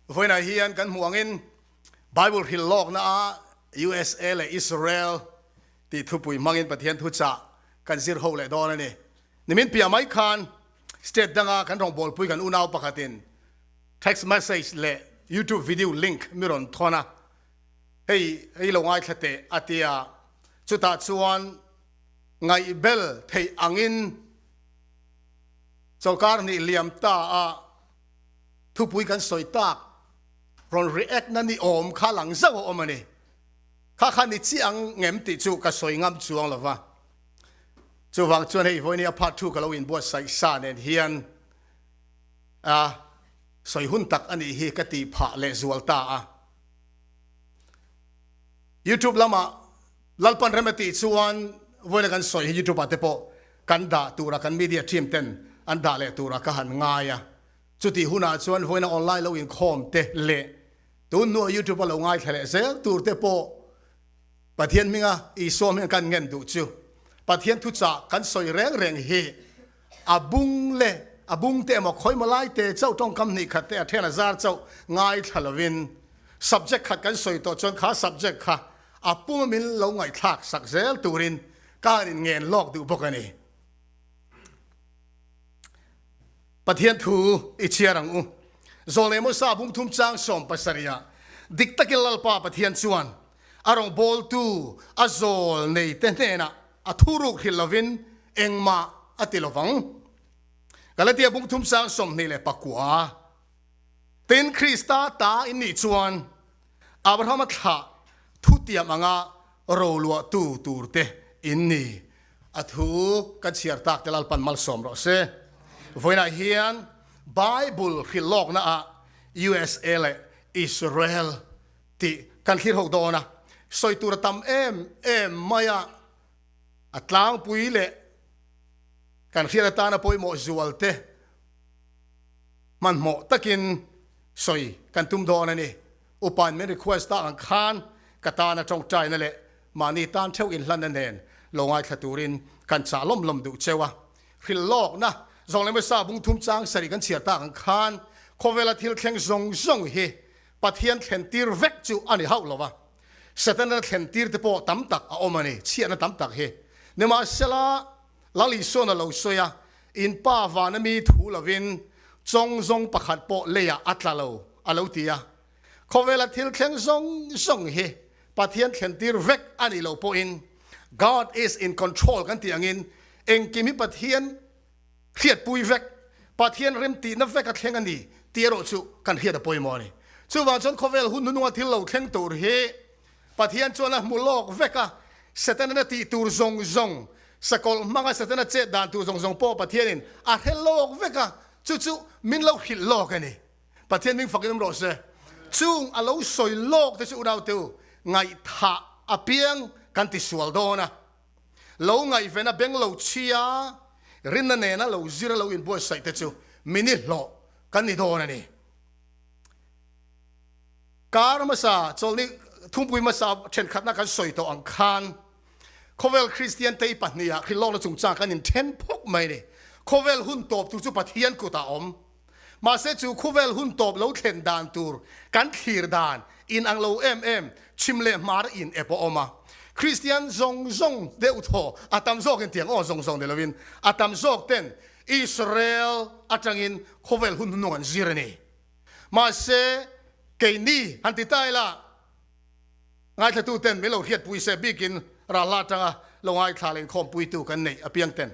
Vawiinah hian kan hmuh angin Bible hrilh lawkna ah USA leh Israel tih thupui hmangin Pathian thuchah kan zir ho leh dawn a ni. Nimin piah mai khan state danga kan rawngbawlpui kan unau pakhatin text message leh YouTube video link mi rawn thawn a, hei hei lo ngaithla teh a ti a, chutah chuan ngaihbel theih angin chawlhkar hnih liam ta a thupui kan sawi tak rawn react na ni awm kha lang zauh a awm a ni. Kha kha ni chiah ang ngem tih chu ka sawi ngam chuang lo va. Chuvang chuan hei vawiin a part thu ka lo inbuatsaih sa nen hian a sawi hun tak a nih hi ka tih phah leh zual ta a. YouTube lamah Lalpan rem a tih chuan vawiin a kan sawi hi YouTube ah te pawh kan dah tura kan media team ten an dah leh tura ka han ngai a. Chutih hunah chuan vawiin a online lo inkhawm te leh tun hnuah YouTube a lo ngaithla leh zel tur te pawh Pathian hminga Isua hminga kan ngen duh chu Pathian thuchah kan sawi reng reng hi a bung leh a bung te emaw khawimaw lai te chauh tawngkam hnih khat te a then a zar chauh ngaithla lovin subject khat kan sawi tawh chuan kha subject kha a puma min lo ngaihthlak sak zel turin ka han inngen lawk duh bawk a ni. Pathian thu i chhiar ang u. Zawlnei Mosa bung thum chang 70 ah dik takin Lalpa Pathian chuan a rawngbawltu a zawl nei te hnenah a thuruk hrilh lovin engmah a ti lovang. Galatia bung thum chang 29. Tin, Krista ta in nih chuan Abrahama thlah thutiam anga roluahtu turte in ni. A thu kan chhiar tak te Lalpan malsawm rawh se. Vawiinah hian Bible hrilh lawkna ah USA leh Israel tih kan thlir ho dawn a, sawi tur a tam em em mai a, a tlangpui leh kan hriat atana pawimawh zual te hmanhmawh takin sawi kan tum dawn a ni. Upain min request tak ang khan ka tana tawngtaina leh Mahni tan theuh inhlanna nen lo ngaithla turin kan chah lawm lawm duh cheu a. Hrilh lawkna zawng leh hmasa bung thum chang sarih kan chhiar tak ang khan khawvela thil thleng zawng zawng hi Pathian thlen tir vek chu a ni hauh lo va. Setana thlen tir te pawh tam tak a awm a ni, chhiatna tam tak hi. Nimahsela, Lal Isuan a lo sawi a, In pa vana mi thu lovin chawng zawng pakhat pawh leiah a tla lo, a lo ti a. Khawvela thil thleng zawng zawng hi Pathian thlentir vek a nih loh pawhin God is in control kan tih angin engkim hi Pathian hriatpui vek, Pathian remtihna vek a thleng a ni tih erawh chu kan hriat a pawimawh a ni. Chuvang chuan khawvel hun hnununga thil lo thleng tur hi Pathian chuan a hmu lawk vek a, Setana a tih tur zawng zawng, sakawlh hmanga Setana chet dan tur zawng zawng pawh Pathianin a hre lawk vek a, chu chu min lo hrilh lawk a ni. Pathian hming fakin awm rawh se. Chung a lo sawi lawk te chu unaute u, ngaihthah apiang kan ti sual dawn a. Lo ngaihven a beng lo chhia, rinna nena lo zir a lo inbuatsaih te chu mini hlawh kan ni dawn a ni. Kar hmasa chawlhni thumpui hmasa thenkhatna kan sawi tawh ang khan khawvel Kristian tei pahniha hrilhlawkna chungchang kan inthen phawk mai a ni. Khawvel hun tawp tur chu Pathian kutah a awm. Mahse chu khawvel hun tawp lo thlen dan tur kan thlir dan in ang lo em em chhim leh hmar in ep a awm a. Kristian zawng zawng deuh thaw a tam zawkin tiang aw zawng zawng ni lovin a tam zawk ten Israel atangin khawvel hun hnung an zir a ni. Mahse keini han ti ta ila ngaithlatu ten min lo hriatpui se bikin ralhla atanga lo ngaithla leh inkhawmpuitu kan neih apiang ten.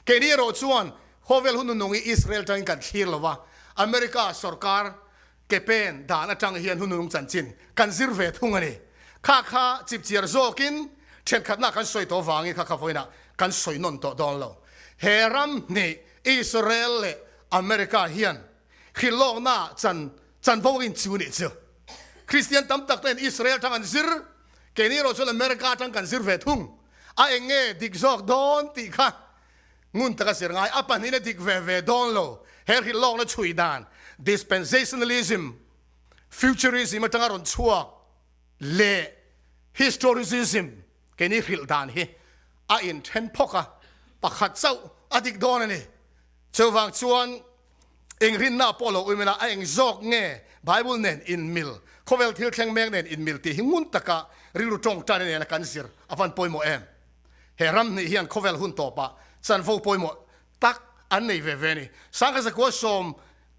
Keini erawh chuan khawvel hun nunung hi Israel atangin kan thlir lo va, America sorkar ke pen dan atang hian hun nunung chanchin kan zir ve thung a ni. Kha kha chipchiar zawkin thenkhatna kan sawi tawh vangin kha kha vawiinah kan sawi nawn tawh dawn lo. He ram hnih Israel leh America hian hrilhlawkna chan chanvo in chu nih chu. Kristian tam tak ten Israel atang an zir, keini erawh chuan America atang kan zir ve thung. A eng nge dik zawk dawn tih kha ngun taka zir ngai. A pahnihin a dik ve ve dawn lo. He hrilhlawkna chhui dan dispensationalism, futurism atanga rawn chhuak leh historicism keini hrilh dan hi a inthen phawk a, pakhat chauh a dik dawn a ni. Chuvang chuan. Eng rinna pawh lo awm ila, a eng zawk nge Bible nen inmil, khawvel thil thleng mek nen inmil tih hi ngun taka rilru tawngtaina nena kan zir a van pawimawh em? He ram hnih hian khawvel hun tawpah chanvo pawimawh tak an nei ve ve a ni. Sangha zakua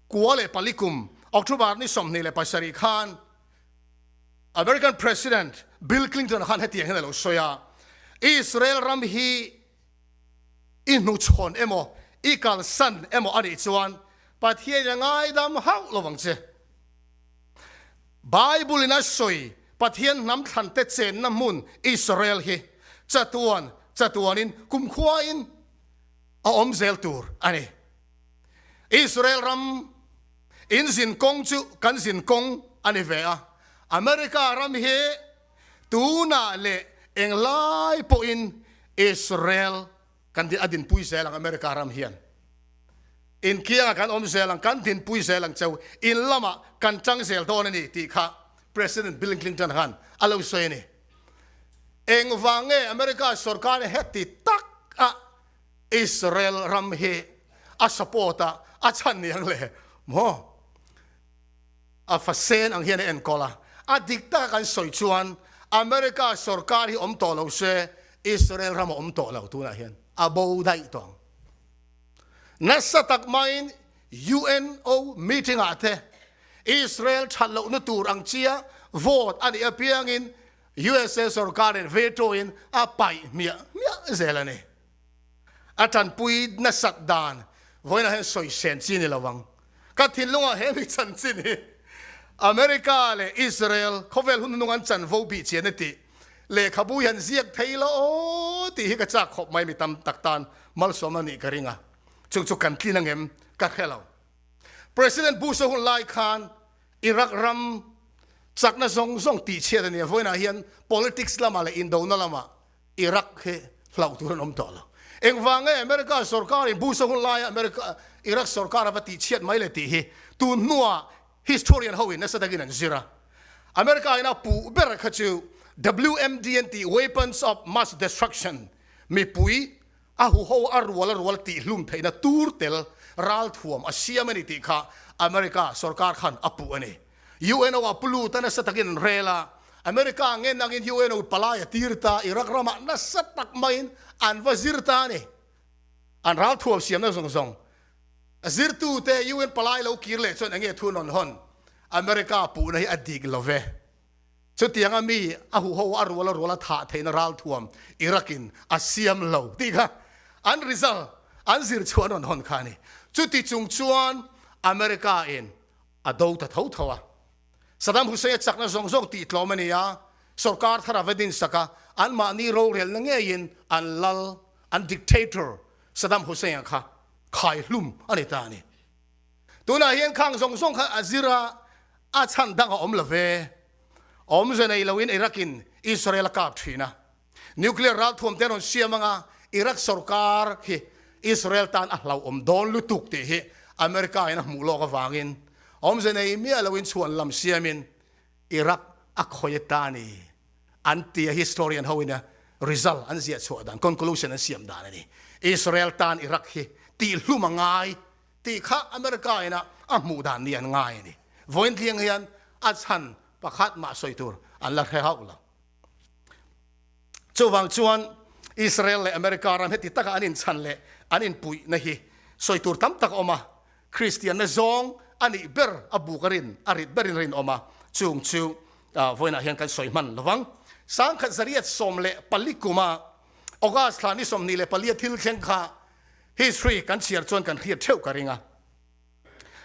94 kum October ni 27 khan American President Bill Clinton khan hetiang hian a lo sawi a, Israel ram hi i hnuchhawn emaw, i kalsan emaw a nih chuan Pathianin a ngaidam hauh lo ang che. Bible-in a sawi Pathian hnam thlante chenna hmun Israel hi chatuan chatuanin kumkhuain a awm zel tur a ni. Israel ram in zin kawng chu kan zin kawng a ni ve a, America ram hi Tunah leh englai pawhin Israel kan a dinpui zel ang America ram hian. Inkiangah kan awm zel ang, kan dinpui zel ang cheu, in lamah kan tang zel dawn a ni tih kha President Bill Clinton khan a lo sawi a ni. Engvang nge America sorkar heti tak a Israel ram hi a support a, a chhan ni ang le maw? A fa sen ang hian a enkawl a, a dik taka kan sawi chuan America sorkar hi awm tawh lo se Israel ram a awm tawh lo tunah hian a bo daih tawh ang. Nasa tak maiin UNO meeting ah te Israel that lohna tur ang chia vote a nih apiangin USA sorkarin veto in a paih hmiah hmiah zel a ni. A tanpui nasat dan vawiinah hian sawi sen chi ni lo ang. Ka thinlungah he mi chanchin hi America leh Israel khawvel hun hnung an chanvo bih chian e tih lehkhabu hian ziak thei la aw tih hi ka chak khawp mai mi tam tak tan malsawm a nih ka ring a, chung chu kan tlin angem ka hre lo. President Bush a hun lai khan Iraq ram chakna zawng zawng tihchhiat a ni a, vawiinah hian politics lamah leh indona lamah Iraq hi hlauh tur an awm tawh lo. Engvang nge America sorkarin Bush a hun laia America Iraq sorkar a va tihchhiat mai le tih hi tun hnuah historian hoin nasa takin an zir a. America in a puh ber kha chu WMD an tih Weapons of Mass Destruction mipui a huho a rual a rual tihhlum theihna tur tel ralthuam a siam a ni tih kha America sorkar khan a puh a ni. UNO ah pu lut a nasa takin an rel a, America ngen angin UNO palai a tir ta, Iraq ramah nasa tak maiin an va zir ta a ni. An ralthuam siamna zawng zawng a zirtute UN palai lo kir leh chuan enge thu nawn hawn America puhna hi a dik lo ve. Chutianga mi a huho a rual a rual a thah theihna ralthuam Iraq in a siam lo tih kha an result an zir chhuah nawn hawn kha a ni. Chuti chung chuan America in a do ta tho tho a. Saddam Hussein a chakna zawng zawng tih tlawm a ni a, sorkar thar a va din sak a, anmahni rorelna ngeiin an lal, an dictator Saddam Hussein-a kha khai hlum a ni ta a ni. Tunah hian khang zawng zawng kha a zir a, a chhan dang a awm lo ve. Awmze nei loin Iraq-in Israel a kap thin a. Nuclear ralthuam te an rawn siam anga Iraq sorkar hi Israel tan a hlauhawm dawn lutuk tih hi America in a hmuh lawk avangin awmze nei miah loin chhuan lam siamin Iraq a khawi ata a ni an ti a, historian ho in a result an ziah chhuah dan, conclusion an siam dan a ni. Israel tan Iraq hi tihhlum a ngai tih kha America in a a hmuh dan ni an ngai a ni. Vawiin tliang hian a chhan pakhat mah sawi tur an la hre hauh lo. Chuvang chuan Israel leh America ram heti taka an inchhan leh an inpuihna hi sawi tur tam tak a awm a, Kristianna zawng a nih ber a buk a rin a rit berin rinawm a, chung chu vawiinah hian kan sawi hman lovang. 1914 kuma August thla ni 24 a thil thleng kha history kan chhiar chuan kan hriat theuh ka ring a.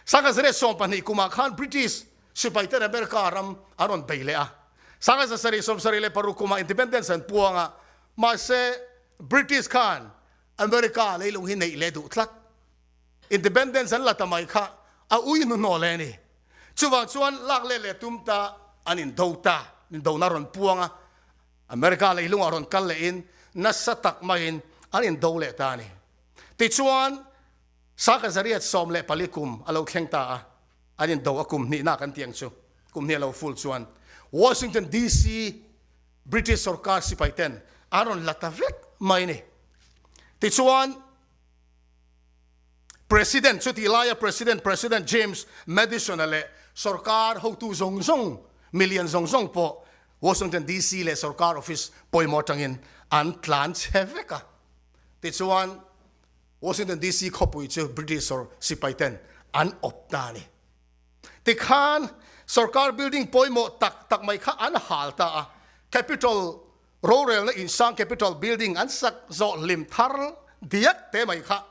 1912 kumah khan British sipai ten America ram an rawn bei leh a. 1776 kumah independence an puang a, mahse British khan America leilung hi neih leh duh tlat. Independence an la ta mai kha a ui hnuhnawh leh a ni. Chuvang chuan lak let leh tum ta an indo ta, indona rawn puang a, America leilungah rawn kal lehin nasa tak maiin an indo leh ta a ni. Tichuan, 1914 kum a lo thleng ta a, an indo a kum hnihna kan tih ang chu, kum hnih a lo full chuan Washington DC British sorkar sipai ten an rawn la ta vek mai a ni. Tichuan. President chutih laia President President James Madison-a leh sorkar hotu zawng zawng, milian zawng zawng pawh Washington DC leh sorkar office pawimawh atangin an tlan chhe vek a. Tichuan, Washington DC khawpui chu British sor sipai ten an awp ta a ni. Tikhan, sorkar building pawimawh tak tak mai kha an hal ta a, Capitol rorelna insang Capitol building an sak zawh hlim thar diak te mai kha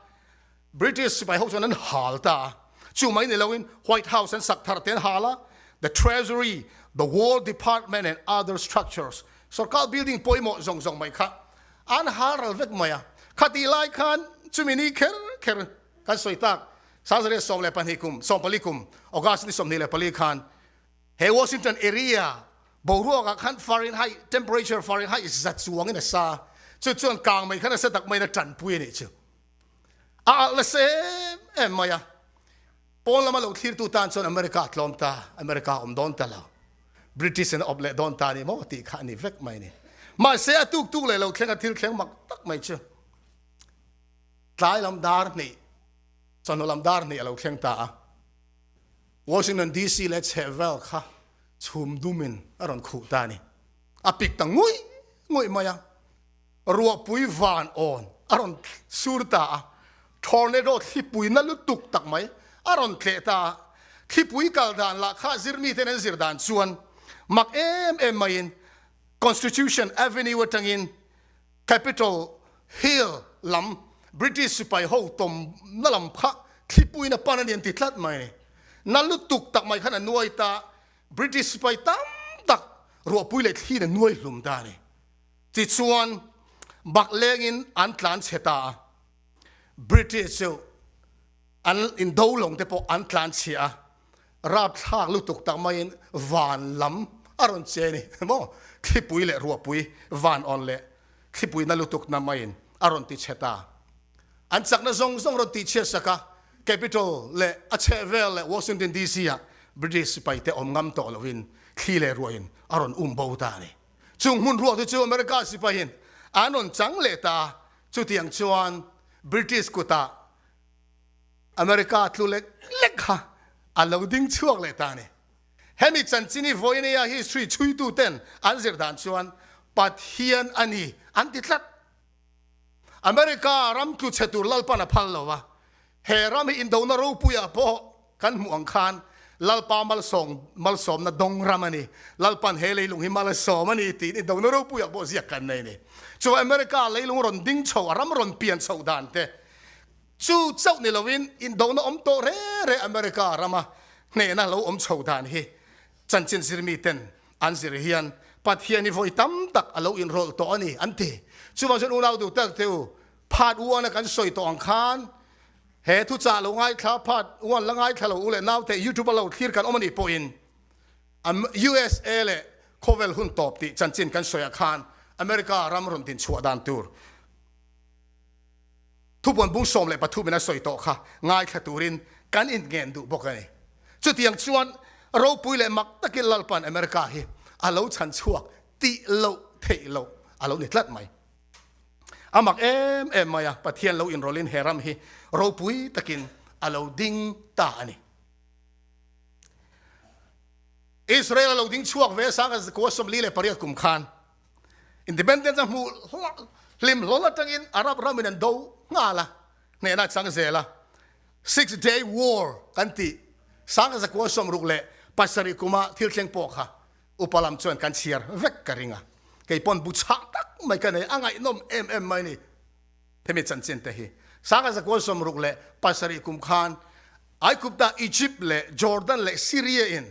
British sipai ho chuan an hal ta a. Chu mai ni loin White House an sak thar te an hal a, the Treasury, the War Department and other structures, sorkar building pawimawh zawng zawng mai kha An hal ral vek mai a. Khatih lai khan chumi ni kher kher kan sawi tak 1912 kum, 14 kum, August ni 24 khan he Washington area boruakah khan Fahrenheit temperature Fahrenheit za chuangin a sa. Chu chuan kang mai khan a sa tak maiin a tanpui a nih chu. A alh nasa em em mai a. Pawn lama lo thlirtu tan chuan America a tlawm ta, America a awm dawn ta lo. British in a awp leh dawn ta a ni maw tih kha a ni vek mai a ni. Mahse a tuk tuk leh lo thleng a thil thleng mak tak mai chu tlai lam dar hnih, chawhnu lam dar hnih a lo thleng ta a. Washington DC leh chhehvel kha chhum dumin a rawn khuh ta a ni. A pik ta nguih nguih mai a. Ruahpui van awn a rawn sur ta a, tornado thlipui na lutuk tak mai a rawn tleh ta a. Thlipui kal dan lah kha zirmiten an zir dan chuan mak em em maiin Constitution Avenue atangin Capitol Hill lam British sipai ho tawmna lam kha thlipuiin a pan a ni an ti tlat mai a ni. Na lutuk tak mai khan a nuai ta, British sipai tam tak ruahpui leh thliin a nuai hlum ta a ni. Tichuan, bak lengin an tlan chhe ta a, British chu an indo lawng te pawh an tlan chhia a, rapthlak lutuk tak maiin van lam a rawn che a ni maw? Thlipui leh ruahpui van awn leh thlipui na lutuk na maiin a rawn ti chhe ta. An chakna zawng zawng rawn tihchhiat sak a, Capitol leh a chhehvel leh Washington DC ah British sipaite awm ngam tawh loin thli leh ruahin a rawn um bo ta a ni. Chung hmun ruak te chu America sipahin an rawn chang leh ta, chutiang chuan British kutah America tlu lek lek kha a lo ding chhuak leh ta a ni. Hemi chanchin hi vawinia history chhuitu ten an zir dan chuan Pathian a ni an ti tlat. America ram tlu chhe tur Lalpan a phal lo a, he ram hi indona ropuiah pawh kan hmuh ang khan Lalpa malsawng malsawmna dawng ram a ni, Lalpan he leilung hi mal a sawm a ni tiin indona ropuiah pawh ziak kan nei a ni. Chu America leilung rawn ding chho, a ram rawn pian chhoh dan te chu chauh ni loin indona awm tawh re re America rama hnehna lo awm chho dan hi chanchin zirmi ten An zir hian Pathian hi vawi tam tak a lo inrawlh tawh a ni an ti. Chuvang chuan unau duh tak te u, Phat uana kan sawi tawh ang khan he thuchah lo ngaithla, phat uan la ngaithla lo u leh naute YouTube a lo thlir kan awm a nih pawhin USA leh khawvel hun tawp tih chanchin kan sawiah khan America ram rawn dinchhuah dan tur Thupuan bung 13 in a sawi tawh kha ngaithla turin kan inngen duh bawk a ni. Chutiang chuan ropui leh mak takin Lalpan America hi a lo chhan chhuak tih loh theih loh a lo ni tlat mai. A mak em em mai a, Pathian lo inrawlhin he ram hi ropui takin a lo ding ta a ni. Israel a lo ding chhuak ve sanga kua 48 kum khan Independence a hmuh hlim hlawl atangin Arab ramin an do nghal a, hnehna a chang zel a. Six Day War kan tih 1967 kuma thil thleng pawh kha upa lam chuan kan chhiar vek ka ring a. Kei pawn bu chhah tak mai ka nei, a ngaihnawm em em mai ni. Hemi chanchin te hi 1967 kum khan Aigupta, Egypt leh Jordan leh Syria in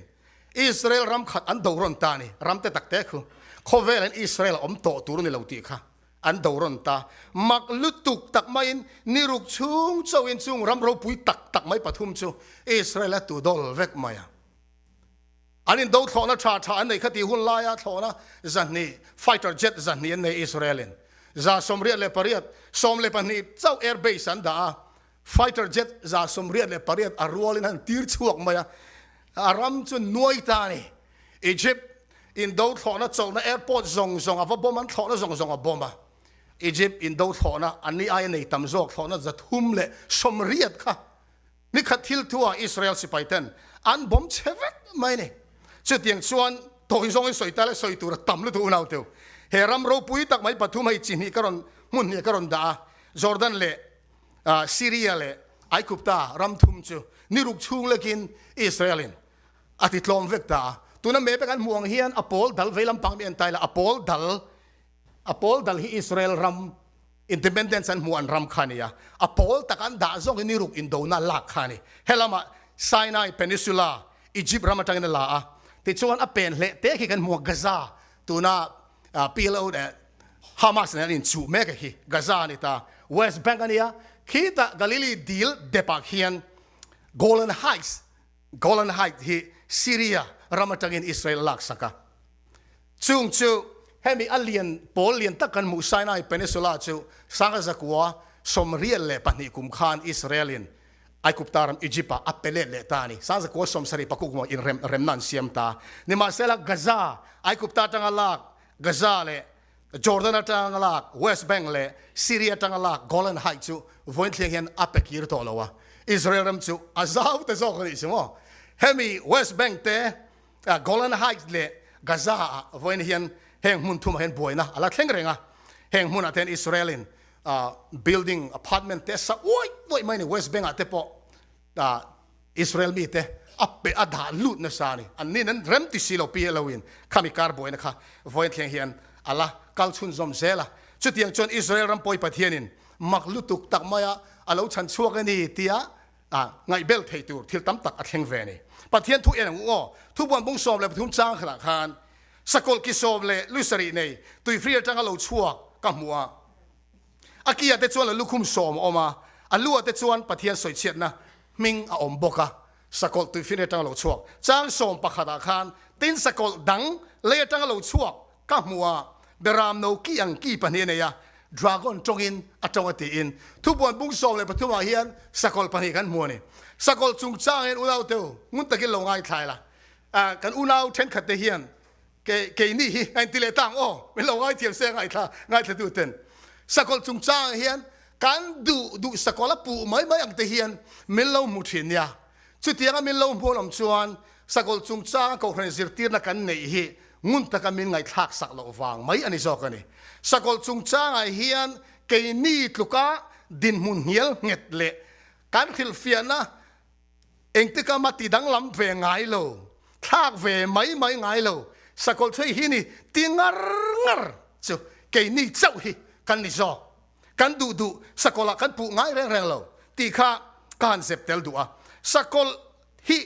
Israel ram khat an do rawn ta a ni. Ram te tak te khu khawvel in Israel a awm tawh tur a ni lo tih kha an do rawn ta. Mak lutuk tak maiin ni ruk chhung chauhin chung ram ropui tak tak mai pathum chu Israel a tu dawl vek mai a. An indo thlawhna tha tha an nei kha tih hun laia thlawhna zahnih, fighter jet zahnih an nei Israel in. 88, 12 chauh air base an dah a. Fighter jet 88 a rualin an tir chhuak mai a, a ram chu nuai ta a ni. Egypt indo thlawhna chawlhna airport zawng zawng a va bomb an thlawhna zawng zawng a bomb a. Egypt indo thlawhna an ni aia nei tam zawk thlawhna 380 kha. Nikhat thil thu ah Israel sipai ten an bawm che vek mai ni. Chutiang chuan tawi zawng in sawi ta le sawi tur a tam lutuk unau teu. He ram ropui tak mai pathum hei chi hnih ka rawn hmun hnih ka rawn dah a, Jordan leh Syria leh Aigupta ram thum chu ni ruk chhung lekin Israel in a ti tlawm vek ta a. Tuna map a kan hmuh ang hian a pawl dal vei lampang mi en ta ila a pawl dal a pawl dal hi Israel ram Independence an hmuh an ram kha a ni a, a pawl tak an dah zawk hi ni ruk indona lak kha a ni. Helamah Sinai Peninsula, Egypt ram atangin a la a, tichuan a pen hleh te khi kan hmu a, Gaza tuna PLO leh Hamas nen an inchuh mek a hi Gaza a ni ta, West Bank a nia, khitah Galilee dil depah khian Golan Heights, Golan Heights hi Syria ram atangin Israel a laksak a. Chung chu hemi a lian pawl lian tak kan hmuh Sinai Peninsula chu Sanga zakua 92 kum khan Israel in Aigupta ram Egypt ah a pe let leh ta a ni. Sanga zakua 76 kum ah inrem remna an siam ta. Nimahsela Gaza, Aigupta atanga lak Gaza leh Jordan atanga lak West Bank leh Syria atanga lak Golan Heights chu vawiin thleng hian a pe kir tawh lo a. Israel ram chu a zau ta zawk a nih chu maw. Hemi West Bank te Golan Heights leh Gaza ah vawiin hian heng hmun thumah hian buaina a la thleng reng a. Heng hmunah te hian Israel in building apartment te a sa uaih uaih mai a ni. West Bank ah te pawh Israel mite a pe a dah lut nasa a ni. An nin an rem ti si lo PLO in khami kar buaina kha vawiin thleng hian a la kal chhunzawm zel a. Chutiang chuan Israel ram pawi Pathianin mak lutuk tak maia a lo chhan chhuak a ni tia ngaihbel thei tur thil tam tak a thleng ve a ni. Pathian thu en ang u aw. Thubuan bung 13 chang khatah khan sakawlh ki sawm leh lu sarih nei tuifri atanga lo chhuak ka hmu a. A ki ah te chuan la lukhum sawm a awm a, a lu ah te chuan Pathian sawichhiatna hming a awm bawk a. Sakawlh tuifin atanga lo chhuak chang sawm pakhat ah khan tin sakawlh dang lei atanga lo chhuak ka hmu a, beram no ki ang ki pahnih a nei a, dragon tawngin a tawng a tiin thubuan bung 13 ah hian sakawlh pahnih kan hmu a ni. Sakawlh chungchang hian unau teu ngun takin lo ngaithlai la, kan unau thenkhat te hian Kei keini hi a inti leh ta ang aw, min lo ngaithiam se ngaithla ngaithlatu ten. Sakawlh chungchangah hian kan duh duh sakawlh a puh mai mai ang te hian min lo hmu thin nia. Chutianga min lo hmu an awm chuan sakawlh chungchanga kohhran zirtirna kan neih hi ngun taka min ngaihthlak sak loh vang mai a ni zawk a ni. Sakawlh chungchangah hian keini tluka dinhmun hnial nghet leh kan hrilhfiahna Engtikah mah ti danglam ve ngai lo, thlak ve mai mai ngai lo, sakawlh chhui hi ni ti ngar ngar chu keini chauh hi kan ni zawk. Kan duh duh sakawlh ah kan puh ngai reng reng lo tih kha ka han zep tel duh a. Sakawlh hi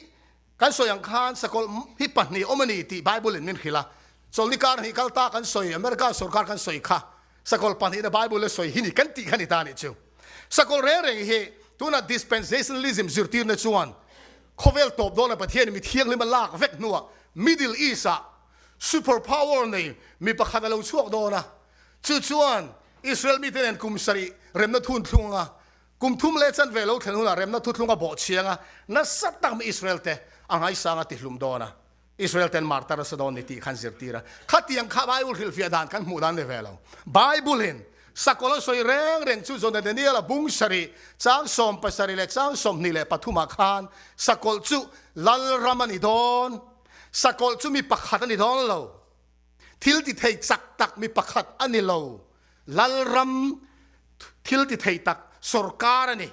kan sawi ang khan sakawlh hi pahnih awm a ni tih Bible in min hrilh a. Chawlhni kar hnih kal ta kan sawi, America sorkar kan sawi kha sakawlh pahnihna Bible a sawi hi ni kan tih kha ni ta a nih chu. Sakawlh reng reng hi tuna dispensationalism zirtirna chuan khawvel tawp dawna Pathianin mi thianghlim a lak vek hnuah Middle East ah super power nei mi pakhat a lo chhuak dawn a, chu chuan Israel mite nen kum sarih remna thunthlung anga kum thum leh chanve lo thlen hunah remna thuthlung a bawh chiang a, nasa tak mi Israel te a ngaisang a tihlum dawn a. Israel ten martar a sa dawn ni tih khan zirtir a. Khatiang kha Bible hrilhfiah dan kan hmuh dan ni ve lo. Bible in sakawlh a sawi reng reng chu Jonah Daniel a bung sarih chang 70 leh chang 23 ah khan sakawlh chu lalram a ni dawn. Sakawlh chu mi pakhat a ni dawn lo. Thil ti thei chak tak mi pakhat a ni lo. Lalram thil ti thei tak sorkar a ni.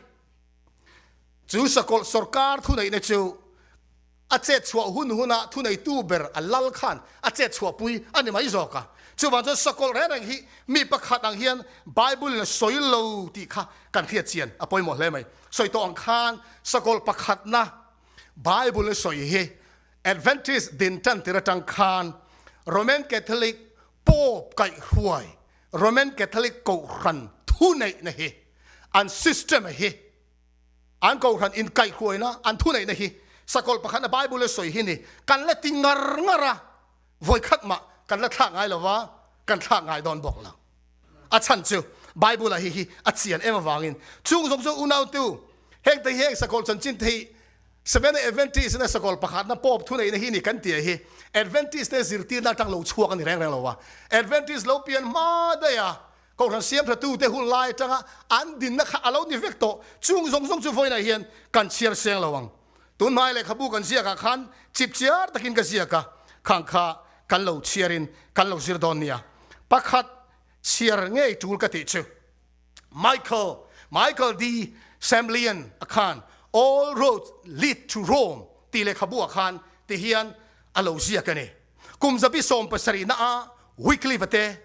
Chu sakawlh sorkar thuneihna chu A chet chhuah hun hunah thuneitu ber a lal khan a chet chhuahpui a ni mai zawk a. Chuvang chuan sakawlh reng reng hi mi pakhat ang hian Bible in a sawi lo tih kha kan hriat chian a pawimawh hle mai. Sawi tawh ang khan sakawlh pakhatna Bible a sawi hi Adventist din tan tir atang khan Roman Catholic Pope kaihhruai Roman Catholic kohhran thuneihna hi an system hi An kohhran inkaihhruaina, an thuneihna hi sakawlh pakhatna Bible a sawi hi ni. Kan la ti ngar ngar a, vawikhat mah kan la thlak ngai lo va, kan thlak ngai dawn bawk lo. A chhan chu Bible ah hi hi a chian em avangin. Chung zawng chu unautu, heng te hi heng sakawlh chanchin te hi Seventh-day Adventist ina sakawlh pakhatna Pope thuneihna hi ni kan tih hi Adventist te zirtirna atang lo chhuak a ni reng reng lo va. Adventist lo pian hma daih a. Kohhran siamthatute hun lai atanga an dinna kha a lo ni vek tawh. Chung zawng zawng chu vawiinah hian kan chhiar seng lo ang. Tun hmai lehkhabu kan ziakah khan chip chiar takin ka ziak a, khang kha kan lo chhiarin kan lo zir dawn nia. Pakhat chhiar ngei tul ka tih chu Michael Michael D. Samlian a khan All Roads Lead to Rome tih lehkhabu ah khan ti hian a lo ziak a ni. Kum zabi 70 na a Wycliffe-a te,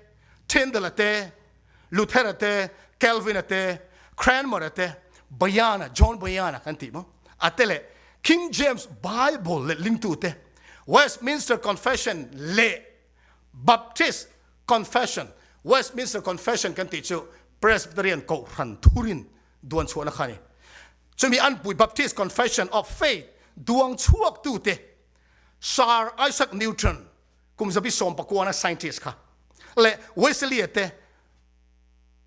Tyndale-a te, Luther-a te, Calvin-a te, Cranmer-a te, Bayana, John Bayana kan tih maw, a te leh King James Bible lehlingtu te, Westminster Confession leh Baptist Confession, Westminster Confession kan tih chu Presbyterian Kohhran thurin duan chhuahna kha a ni. Chumi anpui Baptist Confession of Faith duang chhuaktu te Sir Isaac Newton, kum 19 scientist kha leh Wesley-a te,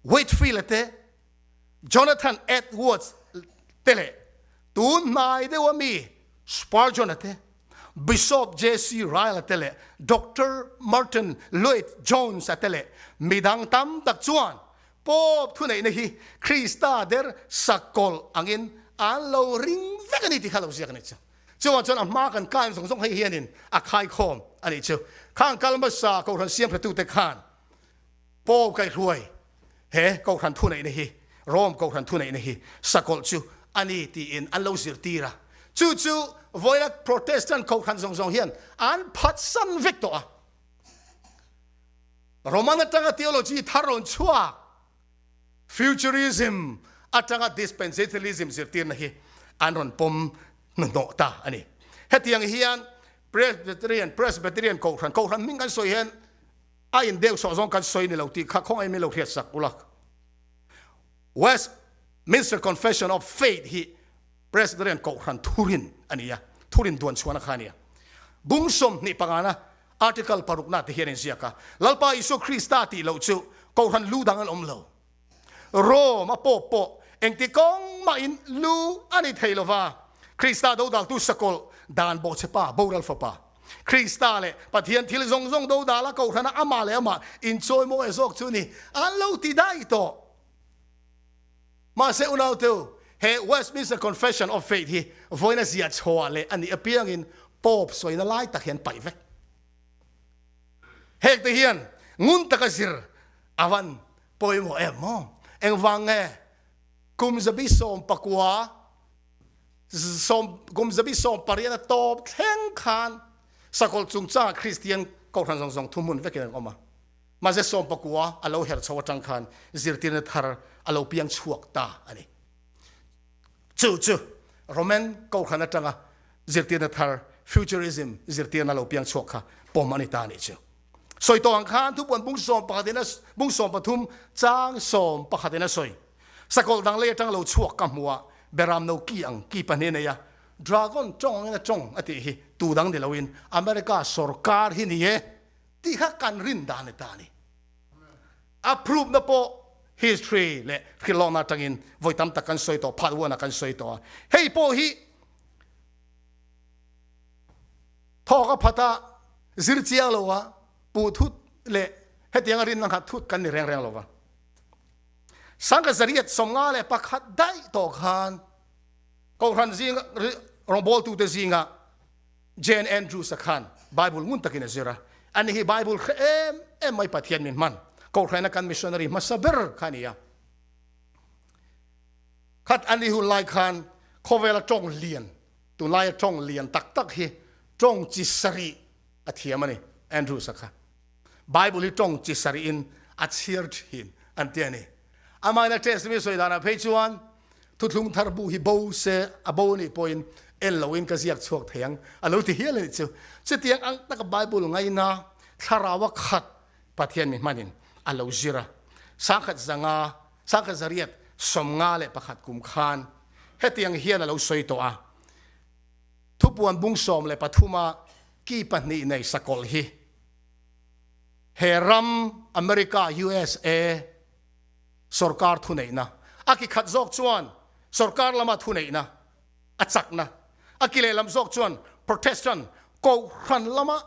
Whitefield-a te, Jonathan Edwards te leh tun hnai deuha mi Spurgeon-a te, Bishop JC Ryle-a te leh Doctor Martyn Lloyd-Jones-a te leh midang tam tak chuan Pope thuneihna hi Krista der sakawlh angin an lo ring vek a ni tih kha lo ziak a ni chu. Chuvang chuan a hma kan kaim zawng zawng hei hianin a khaikhawm a nih chu. Khang kal hmasa Kohhran siamhretute khan Pope kaihruai he Kohhran thuneihna hi, Rome Kohhran thuneihna hi sakawlh chu a ni tiin an lo zirtir a. Chu chu vawiina Protestant Kohhran zawng zawng hian an phatsan vek tawh a. Roman atanga theology thar rawn chhuak Futurism atanga Dispensationalism zirtirna hi an rawn pawm hnuhnawh ta a ni. Hetiang hian Presbyterian, Presbyterian Kohhran, Kohhran hming kan sawi hian a in deuh sawh zawng kan sawi ni lo tih kha khawngaih min lo hriat sak ula. Westminster Confession of Faith hi Presbyterian Kohhran thurin a ni a, thurin duan chhuahna kha a ni a. Bung 25 na Article parukna te hian a inziak a, Lalpa Isua Krista tih loh chu Kohhran lu dang an awm lo. Rome a Pope pawh engti kawng mahin lu a ni thei lova, Krista dodaltu sakawlh dan bawhchhepa boral fapa Krista leh Pathian thil zawng zawng dodala Kohhrana amah leh amah inchawimawi zawk chu ni an lo ti daih tawh. Mahse unauteu, he Westminster Confession of Faith hi vawiina ziah chhuah leh a nih apiangin Pope sawina lai tak hi an paih vek. Hengte hian ngun taka zir a van pawimawh em maw? Engvang nge kum 19, kum 18 a tawp thleng khan sakawlh chungchangah Kristian kohhran zawng zawng thuhmun vekin an awm a. Mahse 19 a lo her chho atang khan zirtirna thar a lo piang chhuak ta a ni. Chu chu Roman Kohhran atanga zirtirna thar Futurism zirtirna lo piang chhuak kha pawm a ni ta a nih chu. Sawi tawh ang khan thupuan bung 11 in a bung 13 chang 11 in a sawi. Sakawlh dang lei atang lo chhuak ka hmu a, beram no ki ang ki pahnih a nei a, Dragon tawng angin a tawng a tih hi tu dang ni loin America sorkar hi ni e. Tih kha kan rin dan ni ta a ni. A proof na pawh history leh hrilhlawkna atangin vawi tam tak kan sawi tawh, part one ah kan sawi tawh a. Hei pawh hi thawk a phat a, zir chiang lo a, puh thut leh hetianga rinna nghat thut kan ni reng reng lo va. 1951 daih tawh khan Kohhran zinga rawngbawltute zinga Jane Andrews-a khan Bible ngun takin a zir a. Ani hi Bible hre em em mai Pathian min hman Kohhraina kan missionary hmasa ber kha a ni a. Khat ani hun lai khan khawvela tawng lian, tunlaia tawng lian tak tak hi tawng chi sarih a thiam a ni Andrews-a kha. Bible hi tawng chi sarihin a chhiar thin an ti a ni. Amahin a test mi sawi danah phei chuan Thuthlung thar bu hi bo se a bo anih pawhin en loin ka ziak chhuak thei ang a lo ti hial anih chu. Chutiang ang taka Bible ngaina thlaraua khat Pathian mi hmanin a lo zir a. 1005, 1951 kum khan hetiang hian a lo sawi tawh a, Thupuan bung 13 a ki pahnih nei sakawlh hi he ram America, USA, Sorkar thuneihna a ki khat zawk chuan sorkar lama thuneihna a chakna, a ki lehlam zawk chuan Protestant kohhran lama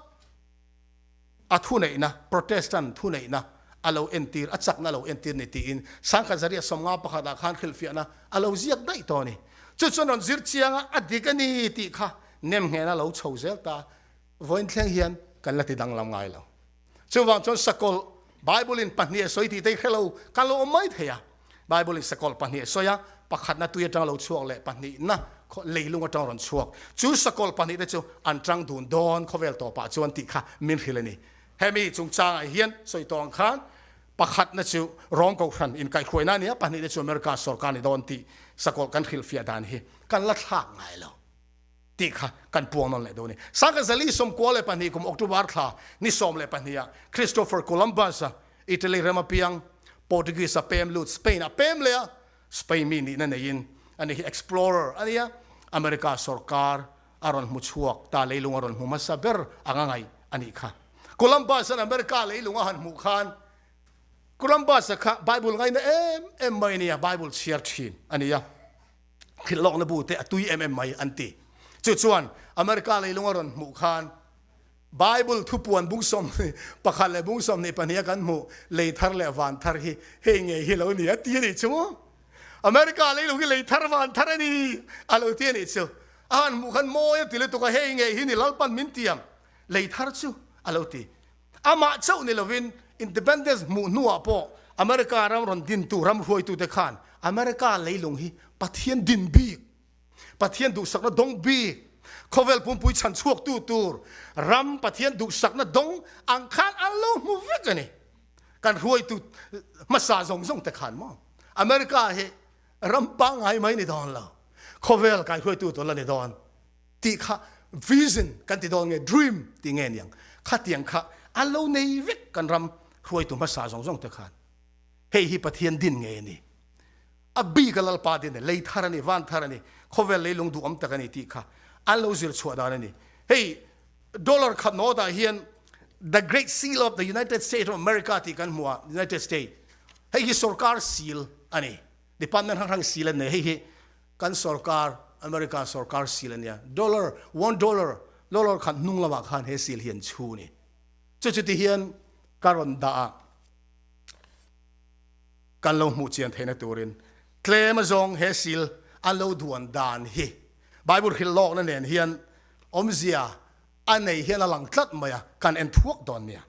a thuneihna, Protestant thuneihna a lo entir, a chakna a lo entir ni tiin Sangkhat Zariah 51 ah khan hrilhfiahna a lo ziak daih tawh a ni. Chu chuan rawn zir chiang a, a dik a ni tih kha nem nghehna lo chho zel ta. Vawiin thleng hian kan la ti danglam ngai lo. Chuvang chuan sakawlh Bible-in pahnih a sawi tih te hi hre lo kan lo awm mai thei a. Bible-in sakawlh pahnih a sawi a, pakhatna tui atanga lo chhuak leh pahnihna leilung atanga rawn chhuak. Chu sakawlh pahnih te chu an tang dun dawn khawvel tawpah chuan tih kha min hrilh a ni. Hemi chungchangah hian sawi tawh ang khan pakhatna chu Rom Kohhran inkaihhruaina a ni a, pahnihna chu America sorkar ni dawn tih sakawlh kan hrilhfiah dan hi kan la thlak ngai lo. Tih kha kan puang nawn leh dawn a ni. Sangha zali 92 kum October thla ni 12 ah Christopher Columbus-a Italy ram a piang, Portuguese a pem lut Spain a pem leh a, Spain mi nihna neiin ani hi explorer a nia, America sorkar a rawn hmu chhuak ta leilung a rawn hmu hmasa ber anga ngaih a nih kha. Columbus-a'n America leilung a han hmuh khan Columbus-a kha Bible ngaina em em mai a nia, Bible chhiar thin a nia. Thil lawkna bu te a tui em em mai an ti. Chu chuan America leilung a rawn hmuh khan Bible thupuan bung 11 leh bung 22 a kan hmuh lei thar leh van thar hi hei ngei hi lo ni a ti a nih chu maw? America leilung hi lei thar van thar a ni a lo ti a nih chu. A han hmuh khan mawi a ti lutuk a, hei ngei hi ni Lalpan min tiam lei thar chu a lo ti. Amah chauh ni lovin Independence hmuh hnuah pawh America ram rawn dintu ram hruaitute khan America leilung hi Pathian din bik, Pathian duhsakna dawng bik, khawvel pumpui chhan chhuaktu tur ram Pathian duhsakna dawng ang khan an lo hmu vek a ni. Kan hruaitu hmasa zawng zawng te khan maw America hi ram pangngai mai ni dawn lo, khawvel kaihruaitu tur la ni dawn. Tih kha vision kan ti dawn nge dream tih nge niang khatiang kha an lo nei vek kan ram hruaitu hmasa zawng zawng te khan hei hi Pathian din nge ni a bik a Lalpa din lei thar a ni van thar a ni khawvel leilung duhawm tak a ni tih kha an lo zir chhuah dan a ni hei dollar khat note ah hian the great seal of the United States of America tih kan hmu a United States hei hi sorkar seal a ni department hrang hrang seal an nei hei hi Kan sorkar, America sorkar seal a nia. Dollar, one dollar, dollar khat hnung lamah khan he seal hi an chhu ni. Chu chu ti hian ka rawn dah a, kan lo hmuh chian theihna turin tlem azawng he seal an lo duan dan hi Bible hrilh lawkna nen hian awmzia a nei hian a lang tlat mai a, kan en thuak dawn nia.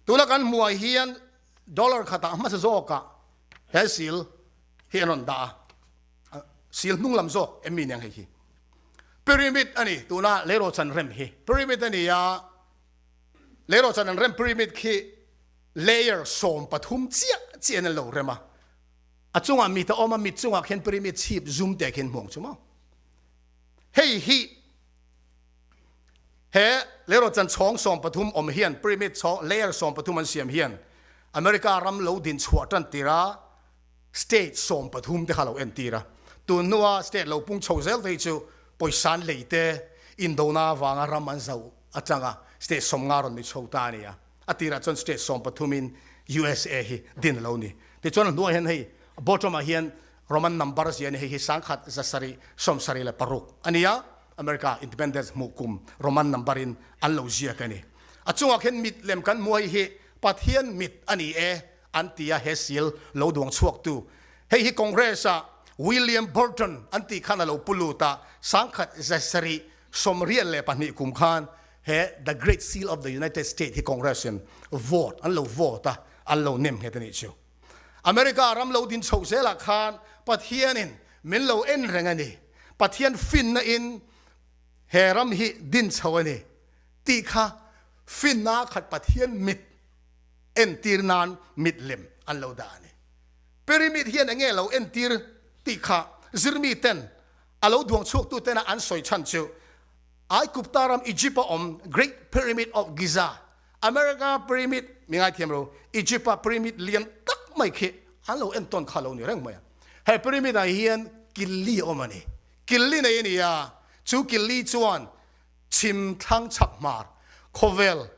Tuna kan hmuh ah hian dollar khatah hmasa zawkah he seal hi an rawn dah a, sil hnung lam zawk em mi nen hei hi pyramid a ni tuna leirawhchan rem hi pyramid a ni a, leirawhchan an rem pyramid khi layer 13 chiah chiah in an lo rem a, a chungah mit a awm a, mit chungah khian pyramid chhip zum te khian hmuang chu maw hei hi he leirawhchan chhawng 13 awm hian pyramid chhawng layer 13 an siam hian America ram lo din chhuah tan tira State 13 te kha lo entir a, tun hnua state lo pung chho zel te hi chu pawisan lei te indona avanga ram an zauh atanga state 50 rawn ni chho ta a ni a, a tirah chuan state 13 in USA hi din a lo ni. Tichuan a hnuaiah hian hei bottom ah hian Roman number zia a ni, hei hi 1776 a ni a, America independence hmuh kum Roman number in an lo ziak a ni. A chungah khian mit lem kan hmu a, hei hi Pathian mit a ni e. an ti a, he seal lo duang chhuaktu hei hi Congress ah William Burton an tih khan a lo pu lut a, 1782 kum khan he The Great Seal of the United States hi Congress in vote an lo vote a, an lo nem nghet a nih chu. America ram lo din chhoh zelah khan Pathianin min lo en reng a ni, Pathian finna in he ram hi din chho a ni tih kha finna khat Pathian mit entir nan mit lem an lo dah a ni. Pyramid hian enge lo entir tih kha zirmi ten a lo duang chhuaktu tena an sawi chhan chu Aigupta ram Egypt a awm Great Pyramid of Giza, America Pyramid mi ngaithiam lo Egypt a pyramid lian tak mai khi an lo entawn kha lo ni reng mai a. He pyramid ah hian killi a awm a ni. Killi nei a ni a, chu killi chuan chhim thlang chhak hmar khawvel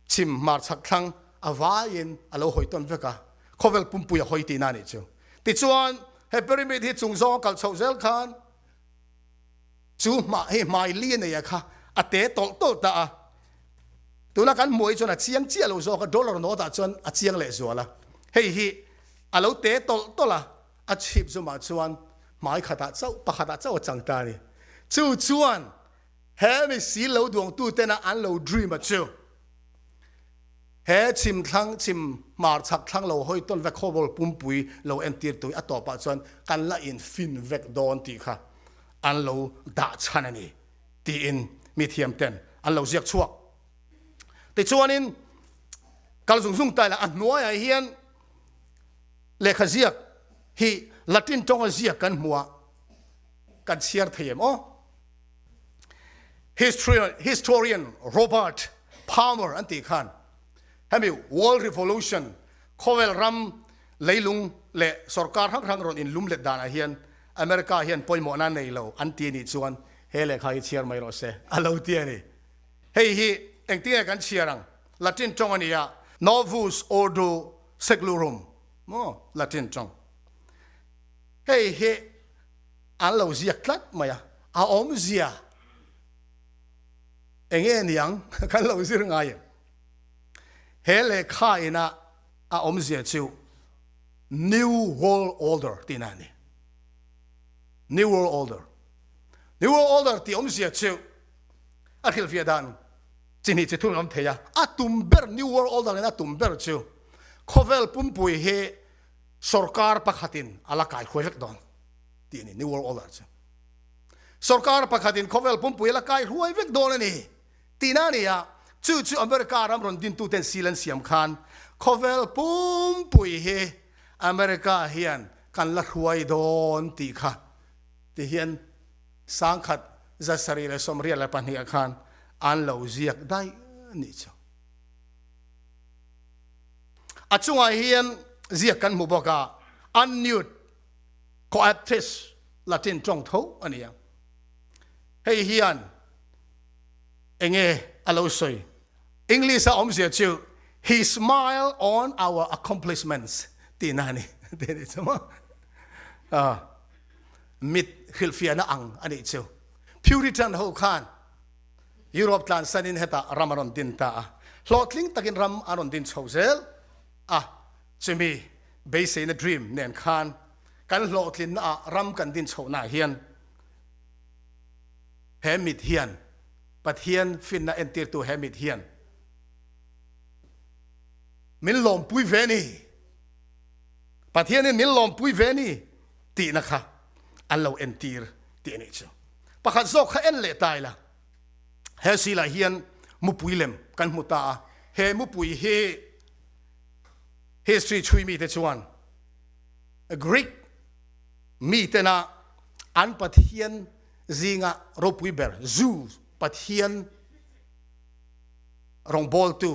Chhim hmarchhak thlang a vaiin a lo hawi tawn vek a, khawvel pumpui a hawi tihna a nih chu. Tichuan, he pyramid hi chung zawng a kal chhoh zel khan chu hma hei hmai li a nei a kha a te tawlh tawlh ta a. Tuna kan hmuh hi chuan a chiang chiah lo zawk a, dollar note ah chuan a chiang leh zual a. Hei hi a lo te tawlh tawlh a, a chhip zumah chuan hmai khatah chauh, pakhatah chauh a chang ta a ni. Chu chuan he mi sil lo duangtu tena an lo dream a chu he chhim thlang, chhim hmar chhak thlang lo hawi tawn vek khawbawl pumpui lo entir tui a tawpah chuan kan la in fin vek dawn tih kha an lo dah chhan a ni tiin mi thiam ten an lo ziak chhuak. Tichuanin kal zung zung ta ila a hnuaiah hian lehkha ziak hi Latin tawnga ziak kan hmu a, kan chhiar thei em aw? Historian Robert Palmer an tih khan hemi World Revolution khawvel ram leilung leh sorkar hrang hrang rawn inlum let danah hian America hian pawimawhna nei lo an ti anih chuan he lehkha hi chhiar mai rawh se a lo ti a ni. Hei hi engtinge kan chhiar ang? Latin tawng a ni a, Novus Ordo Seclorum maw Latin tawng. Hei hi an lo ziak tlat mai a, a awmzia enge niang kan lo zir ngai em? He lehkha ina a awmzia chu New World Order tihna a ni. New World Order. New World Order tih awmzia chu a hrilhfiah dan chi hnih chi thum an awm thei a, a tum ber New World Order in a tum ber chu khawvel pumpui hi sorkar pakhatin a la kai huai vek dawn tih a ni, New World Order chu. Sorkar pakhatin khawvel pumpui a la kai huai vek dawn a ni tihna a ni a, chu chu America ram rawn dintuten seal an siam khan khawvel pumpui hi America hian kan la hruai dawn tih kha ti hian sangkhat 722 ah khan an lo ziak daih nih chu. A chungah hian ziak kan hmu bawk a, Annuit Coeptis Latin tawng tho a ni a. Hei hian enge a lo sawi? English a awmzia chu He smiled on our accomplishments tihna a ni. Tih a nih chu maw? Mit hrilhfiahna ang a nih chu. Puritan ho khan Europe tlansanin hetah ram a rawn din ta a, hlawhtling takin ram a rawn din chho zel a, chumi beiseina dream nen khan kan hlawhtlinna ah ram kan din chhohna ah hian he mit hian Pathian finna entirtu he mit hian min lawmpui ve ni, Pathianin min lawmpui ve ni tihna kha an lo entir tih a nih chu. Pakhat zawk kha en leh ta ila, he silah hian mupui lem kan hmu ta a, he mupui hi history chhui mite chuan Greek mitena an pathian zinga ropui ber Zeus pathian rawngbawltu